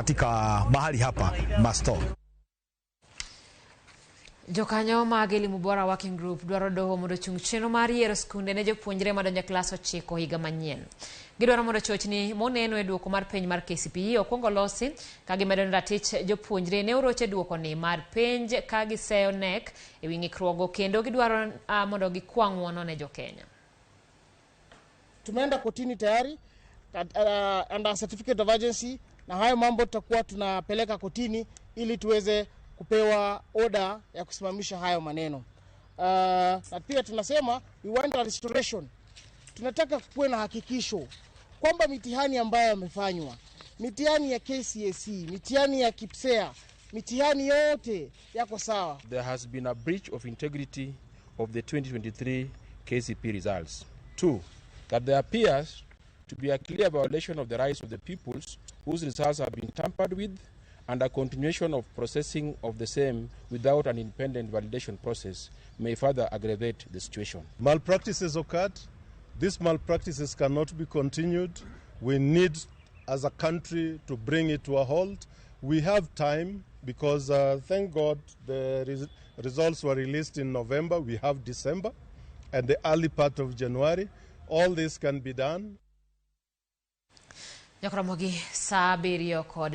Katika mahali hapa masto. Jokanyo mag Elimu Bora Working Group dwaro doho mondo ochung chenro mar yiero skunde ne jopuonjre madonjo e klas 9 higa manyien. Gidwaro mondo chochni moneno e duoko mar penj mar KCPE okwong olosi ka gimedo ni ratich jopuonjre ne oroch e duoko ni mar penj ka giseyo KNEC e wi ng'ikruokgo kendo gidwaro mondo gikwa ng'uono ne jokenya. Tumeenda kotini tayari under certificate of urgency, na hayo mambo tutakuwa tunapeleka kotini ili tuweze kupewa oda ya kusimamisha hayo maneno. Na pia tunasema we want a restoration. Tunataka kuwe na hakikisho kwamba mitihani ambayo yamefanywa, mitihani ya KCSE, mitihani ya KPSEA, mitihani yote yako sawa. There has been a breach of integrity of the 2023 KCPE results. Two, that there appears to be a clear violation of the rights of the pupils whose results have been tampered with and a continuation of processing of the same without an independent validation process may further aggravate the situation. Malpractices occurred. These malpractices cannot be continued. We need, as a country, to bring it to a halt. We have time because, thank God, the results were released in November. We have December and the early part of January. All this can be done. Nyakoromogi saa 7 kod